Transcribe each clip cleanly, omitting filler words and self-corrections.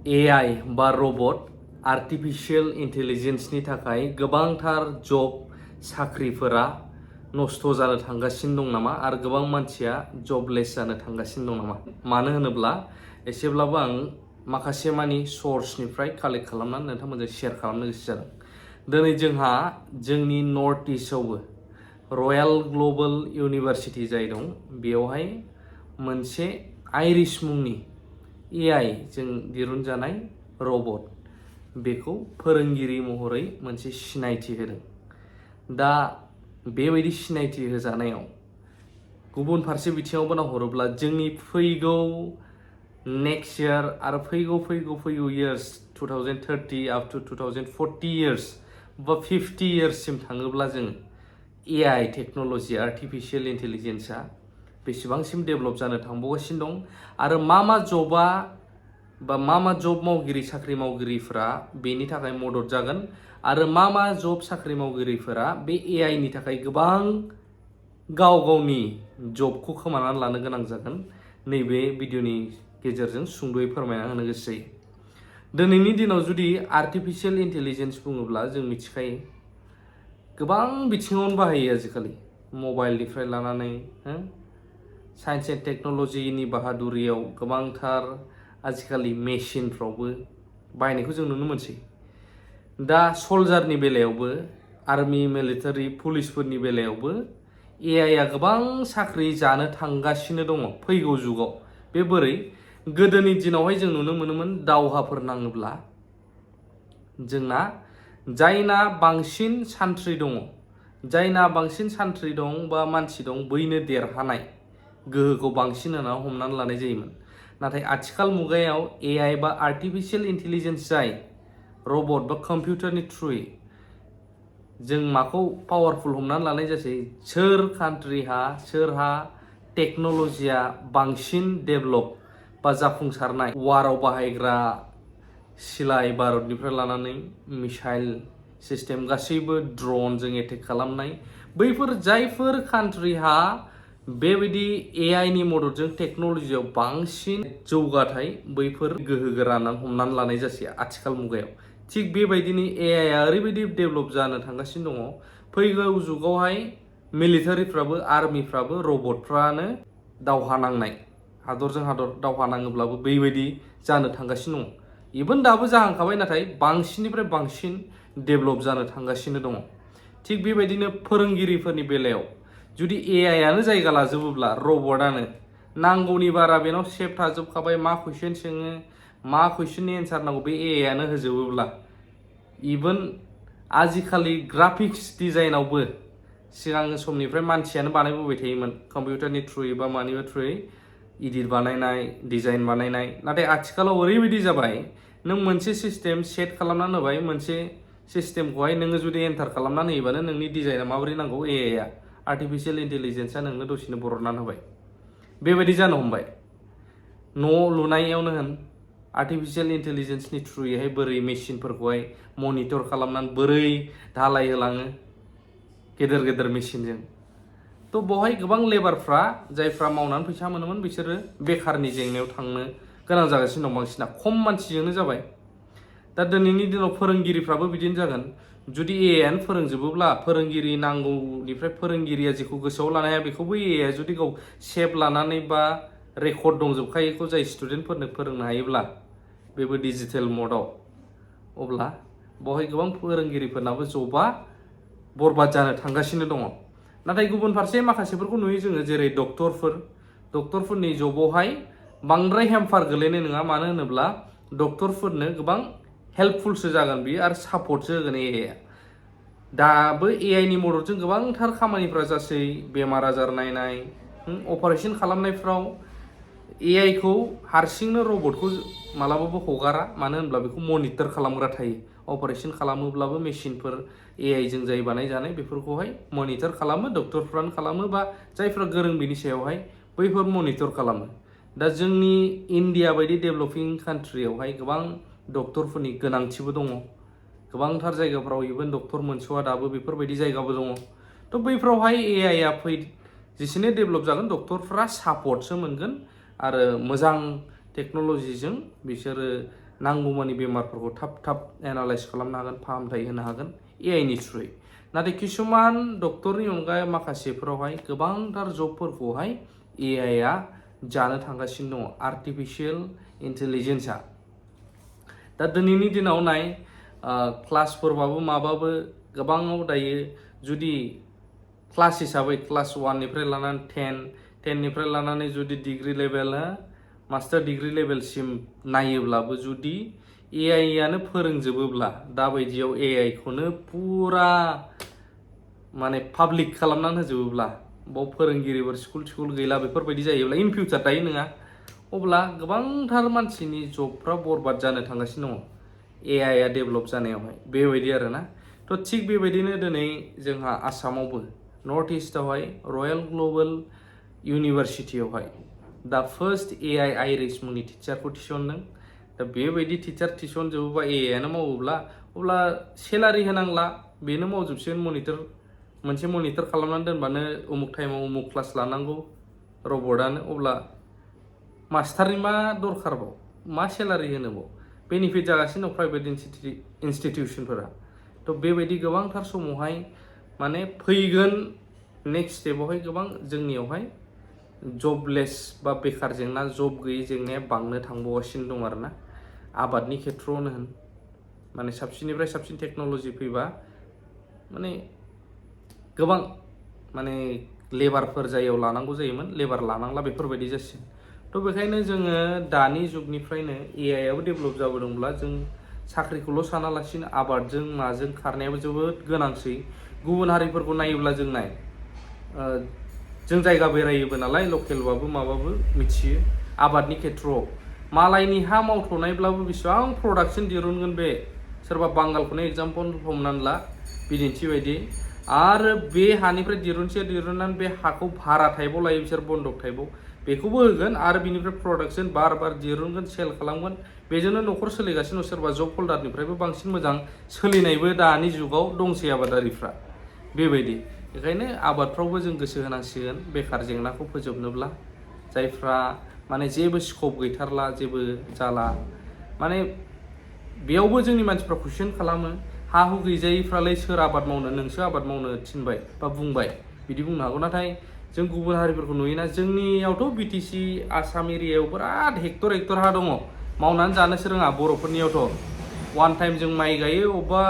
AI बा robot artificial इन्टेलिजेन्सनि थाखाय गोबांथार जब साख्रिफोरा नस्थ' जानो थांगासिनो दं नामा आरो गोबां मानसिया जबलेस जानो थांगासिनो दं नामा? मानो होनोब्ला एसेब्लाबो आं माखासे मानि सर्सनिफ्राय कालेक्ट खालामनानै नोंथांमोनजों शेयार खालामनो गोसो जादों। दिनै जोंहा जोंनि नर्थ इस्टआवबो रयेल ग्लबेल इउनिभारसिटि जाय दं बेयावहाय मोनसे आइरिश मुंनि AI जों दिरुनजानाय रबट बेखौ फोरोंगिरि महरै मोनसे सिनायथि होदों। दा बेबायदि सिनायथि होजानायाव गुबुन फारसे बिथिङावबो नाहरोब्ला जोंनि फैगौ नेक्स्ट इयार आरो फैगौ इयार्स 2030 up to 2040 इयार्स बा 50 इयार्ससिम थाङोब्ला जों AI टेक्न'लजि आर्टिफिशियल इन्टेलिजेन्सआ बेसेबांसिम डेभेलप जानो थांबावगासिनो दं आरो मा जबा बा मा जब मावगिरि साख्रि मावगिरिफोरा बेनि थाखाय मदद जागोन आरो मा जब साख्रि मावगिरिफोरा बे AI नि थाखाय गोबां गावनि जबखौ खोमानानै लानो गोनां जागोन नैबे भिडिअनि गेजेरजों सुंद'यै फोरमायना होनो गोसो जायो। दिनैनि दिनाव जुदि आर्टिफिशियल इन्टेलिजेन्स बुङोब्ला जों मिथिखायो गोबां बिथिङावनो बाहायो आजिखालि मबाइलनिफ्राय लानानै साइन्स एन्ड टेक्न'लजिनि बाहादुरियाव गोबांथार आजिखालि मेसिनफ्रावबो बाहायनायखौ जों नुनो मोनसै। दा सलजारनि बेलायावबो आर्मि मिलिटारि पुलिसफोरनि बेलायावबो AIआ गोबां साख्रि जानो थांगासिनो दङ फैगौ जुगाव। बे बोरै गोदोनि दिनावहाय जों नुनो मोनोमोन दावहाफोर नाङोब्ला जोंना जायना बांसिन सान्थ्रि दं बा मानसि दं बैनो देरहानाय गोहोखौ बांसिन होना हमनानै लानाय जायोमोन। नाथाय आथिखाल मुगायाव AI बा आर्टिफिशियल इन्टेलिजेन्स जाय रबट बा कम्पिउटारनि थ्रुयै जों माखौ पावारफुल हमनानै लानाय जासै सोरहा टेक्न'लजिया बांसिन डेभेलप बा जाफुंसारनाय वाराव बाहायग्रा सिलाय बारुदनिफ्राय लानानै मिसाइल सिस्टेम गासैबो ड्रनजों एटेक खालामनाय बैफोर जायफोर कान्ट्रिहा बेबायदि AI नि मददजों टेक्न'लजियाव बांसिन जौगाथाय बैफोर गोहोगोरा हमनानै लानाय जासै आथिखाल मुगायाव। थिग बेबायदिनो AIआ ओरैबायदि डेभेलप जानो थांगासिनो दङ फैगौ जुगावहाय मिलिटारिफ्राबो आर्मिफ्राबो रबटफ्रानो दावहा नांनाय हादरजों हादर दावहा नाङोब्लाबो बेबायदि जानो थांगासिनो दङ। इभेन दाबो जाहांखाबाय नाथाय बांसिननिफ्राय बांसिन डेभेलप जानो थांगासिनो दङ। थिग बेबायदिनो फोरोंगिरिफोरनि बेलायाव जुदि AIआनो जायगा लाजोबोब्ला रबटआनो नांगौनि बारा बेनाव सेभ थाजोबखाबाय मा कुइसन सोङो मा कुइसननि एन्सार नांगौ बे AIआनो होजोबोब्ला इभेन आजिखालि ग्राफिक्स डिजाइनावबो सिगां समनिफ्राय मानसियानो बानायबोबाय थायोमोन कम्पिउटारनि थ्रुयै बा मानिबा थ्रुयै इडिट बानायनाय डिजाइन बानायनाय। नाथाय आथिखालाव ओरैबायदि जाबाय नों मोनसे सिस्टेम सेट खालामनानै होबाय मोनसे सिस्टेमखौहाय नोङो जुदि एन्टार खालामनानै होयोबानो नोंनि डिजाइना माबोरै नांगौ AIआ आर्टिफिशियल इन्टेलिजेन्सआ नोंनो दसेनो बरननानै होबाय। बेबायदि जानो हमबाय न' लुनायावनो होन आर्टिफिशियल इन्टेलिजेन्सनि थ्रुयैहाय बोरै मेसिनफोरखौहाय मनिटर खालामनानै बोरै धालाय होलाङो गेदेर मेसिनजों। थ' बेवहाय गोबां लेबारफ्रा जायफ्रा मावनानै फैसा मोनोमोन बिसोरो बेखारनि जेंनायाव थांनो गोनां जागासिनो दं बांसिना खम मानसिजोंनो जाबाय। दा दिनैनि दिनाव फोरोंगिरिफ्राबो बिदिनो जागोन जुदि AIआनो फोरोंजोबोब्ला फोरोंगिरि नांगौनिफ्राय फोरोंगिरिया जेखौ गोसोआव लानो हाया बेखौबो AIआ जुदि गाव सेभ लानानै बा रेकर्ड दंजोबखायोखौ जाय स्टुडेन्टफोरनो फोरोंनो हायोब्ला बेबो डिजिटेल मडआव अब्ला बेवहाय गोबां फोरोंगिरिफोरनाबो जबा बरबाद जानो थांगासिनो दङ। नाथाय गुबुन फारसे माखासेफोरखौ नुयो जोङो जेरै डक्टरफोरनि जबावहाय बांद्राय हेम्पार गोलैनाय नङा। मानो होनोब्ला डक्टरफोरनो गोबां हेल्पफुलसो जागोन बियो आरो सापर्टसो होगोन AIआ। दाबो AI नि मददजों गोबांथार खामानिफ्रा जासै बेमार आजार नायनाय अपारेशन खालामनायफ्राव AIखौ हारसिंनो रबटखौ मालाबाबो हगारा मानो होनब्ला बेखौ मनिटर खालामग्रा थायो। अपारेशन खालामोब्लाबो मेसिनफोर AIजों जाय बानायजानाय बेफोरखौहाय मनिटर खालामो डक्टरफ्रानो खालामो बा जायफ्रा गोरों बेनि सायावहाय बैफोर मनिटर खालामो। दा जोंनि इन्डिया बायदि डेभेलपिं कान्ट्रियावहाय गोबां डक्टरफोरनि गोनांथिबो दङ। गोबांथार जायगाफ्राव इभेन डक्टर मोनस'आ दाबो बेफोरबायदि जायगाबो दङ। थ' बैफ्रावहाय AIआ जेसेनो डेभेलप जागोन डक्टरफ्रा सापर्टसो मोनगोन आरो मोजां टेक्न'लजिजों बिसोरो नांगौमानि बेमारफोरखौ थाब एनालाइज खालामनो हागोन फाहामथाय होनो हागोन AI नि थ्रुयै नाथाय किसुमान डक्टरनि अनगायै माखासेफोरावहाय गोबांथार जबफोरखौहाय AI आ जानो थांगासिनो दङ आर्टिफिशियेल इन्टेलिजेन्सआ दा दिनैनि दिनाव नाय क्लासफोरबाबो माबाबो गोबाङाव दायो जुदि क्लास हिसाबै क्लास 1 निफ्राय लानानै 10 निफ्राय लानानै जुदि डिग्री लेभेल मास्टार डिग्री लेभेलसिम नायोब्लाबो जुदि AI आनो फोरोंजोबोब्ला दा बायदियाव AI खौनो पुरा माने पाब्लिक खालामनानै होजोबोब्ला बाव फोरोंगिरिफोर स्कुल गैला बेफोरबायदि जायोब्ला इन फिउचार दायो नङा अब्ला गोबांथार मानसिनि जबफ्रा बरबाद जानो थांगासिनो दङ AI आ डेभेलप जानायावहाय बेबायदि आरोना थ' थिग बेबायदिनो दिनै जोंहा आसामावबो नर्थ इस्टआवहाय रयेल ग्लबेल इउनिभारसिटियावहाय दा फार्स्ट AI आइरिश मुंनि टिचारखौ थिसनदों दा बेबायदि टिचार थिसनजोबोबा AI आनो मावोब्ला अब्ला सेलारि होनांला बेनो मावजोबसिगोन मोनसे मनिटर खालामनानै दोनबानो उमुक टाइमाव उमुक क्लास लानांगौ रबटआनो अब्ला मास्टारनि मा दरकारबाव मा सेलारि होनोबाव बेनिफिट जागासिनो दं प्राइभेट इनस्टिटिउसनफोरा थ' बेबायदि गोबांथार समावहाय माने फैगोन नेक्स्ट स्टेपावहाय गोबां जोंनियावहाय जबलेस बा बेकार जेंना जब गैयै जेंनाया बांनो थांबावगासिनो दं आरोना आबादनि खेथ्रआवनो होन माने साबसिननिफ्राय साबसिन टेक्न'लजि फैबा माने गोबां माने लेबारफोर जायगायाव लानांगौ जायोमोन लेबार लानांला बेफोरबायदि जासिगोन थ' बेखायनो जोङो दानि जुगनिफ्रायनो AI आबो डेभेलप जाबोदोंब्ला जों साख्रिखौल' सानालासिनो आबादजों माजों खारनायाबो जोबोद गोनांसै गुबुन हारिफोरखौ नायोब्ला जों नाय जों जायगा बेरायोबो नालाय लकेलबाबो माबाबो मिथियो आबादनि खेथ्रआव मालायनि हा मावथ'नायब्लाबो बेसेबां प्रडाक्शन दिरुनगोन बे सोरबा बांगालखौनो एग्जाम्पल हमनानै ला बिदिन्थि बायदि आरो बे हानिफ्राय दिरुननानै बे हाखौ भारा टाइपआव लायो बिसोर बन्दक टाइपआव बेखौबो होगोन आरो बिनिफ्राय प्रडाक्शन बार दिरुनगोन सेल खालामगोन बेजोंनो न'खर सोलिगासिनो सोरबा जब हल्डारनिफ्रायबो बांसिन मोजां सोलिनायबो दानि जुगाव दंसै आबादारिफ्रा बेबायदि बेखायनो आबादफ्रावबो जों गोसो होनांसिगोन बेकार जेंनाखौ फोजोबनोब्ला जायफ्रा माने जेबो स्कप गैथारला जेबो जाला माने बेयावबो जोंनि मानसिफ्रा कुइसन खालामो हा हु गैजायैफ्रालाय सोर आबाद मावनो नोंसो आबाद मावनो थिनबाय बा बुंबाय बिदि बुंनो हागौ नाथाय जों गुबुन हारिफोरखौ नुयोना जोंनियावथ' BTC आसाम एरियायाव बिराद हेक्टर हा दङ मावनानै जानोसो रोङा बर'फोरनियावथ' वान टाइम जों माइ गायो अबेबा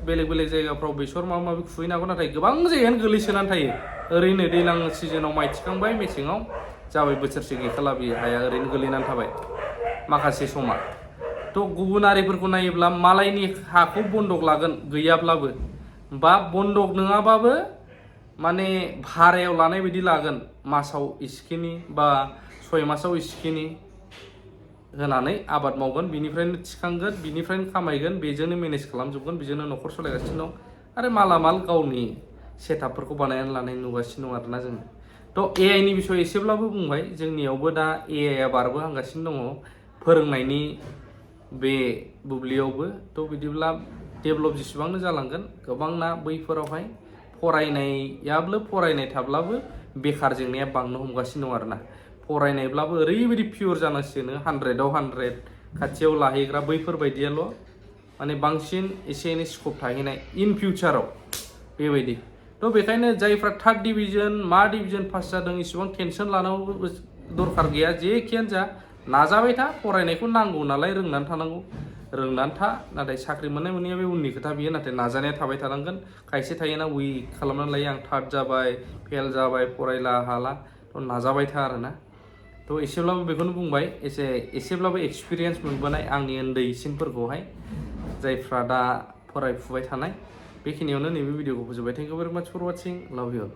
बेलेग जायगाफ्राव बेसर माबा माबि खुबैनो हागौ नाथाय गोबां जायगायानो गोलैसोनानै थायो ओरैनो दैज्लां सिजनाव माइ थिखांबाय मेसेङाव जाबाय बोसोरसे गैखाला बे हाया ओरैनो गोलैनानै थाबाय माखासे समा थ' गुबुन हारिफोरखौ नायोब्ला मालायनि हाखौ बन्दक लागोन गैयाब्लाबो बा बन्दक नङाबाबो माने भारायाव लानाय बायदि लागोन मासाव इसिखिनि बा 6 मासाव इसिखिनि होनानै आबाद मावगोन बिनिफ्रायनो थिखांगोन बिनिफ्रायनो खामायगोन बेजोंनो मेनेज खालामजोबगोन बेजोंनो न'खर सालायगासिनो दं आरो मालामाल गावनि सेटआपफोरखौ बानायनानै लानाय नुगासिनो दं आरोना जोङो थ' AI नि बिसय एसेब्लाबो बुंबाय जोंनियावबो दा AI आ बारबोहांगासिनो दङ फोरोंनायनि बे बुब्लियावबो थ' बिदिब्ला डेभेलप जेसेबांनो जालांगोन गोबांना बैफोरावहाय फरायनाय थाब्लाबो बेकार जेंनाया बांनो हमगासिनो दं आरोना फरायनायब्लाबो ओरैबायदि पियर जानांसिगोन 100आव 100 खाथियाव लाहैग्रा बैफोरबायदियाल' माने बांसिन एसे एनै स्कप थाहैनाय इन फिउचाराव बेबायदि थ' बेखायनो जायफ्रा 3rd डिभिजन मा डिभिजन पास जादों इसेबां टेनसन लानांगौ दरकार गैया जेखियानो जा नाजाबाय था फरायनायखौ नांगौ नालाय रोंनानै थानांगौ रोंनानै था नाथाय साख्रि मोननाय मोनैया बे उननि खोथा बियो नाथाय नाजानाया थाबाय थानांगोन खायसे थायोना उइक खालामनानै लायो आं 3rd जाबाय फेल जाबाय फरायला हाला थ' नाजाबाय था आरोना थ' एसेब्लाबो बेखौनो बुंबाय एसेब्लाबो एक्सपिरियेन्स मोनबोनाय आंनि उन्दैसिनफोरखौहाय जायफ्रा दा फरायफुबाय थानाय बेखिनियावनो नैबे भिडिअखौ फोजोबबाय थेंक इउ भेरि माच फर वाचिं लाभ इउ अल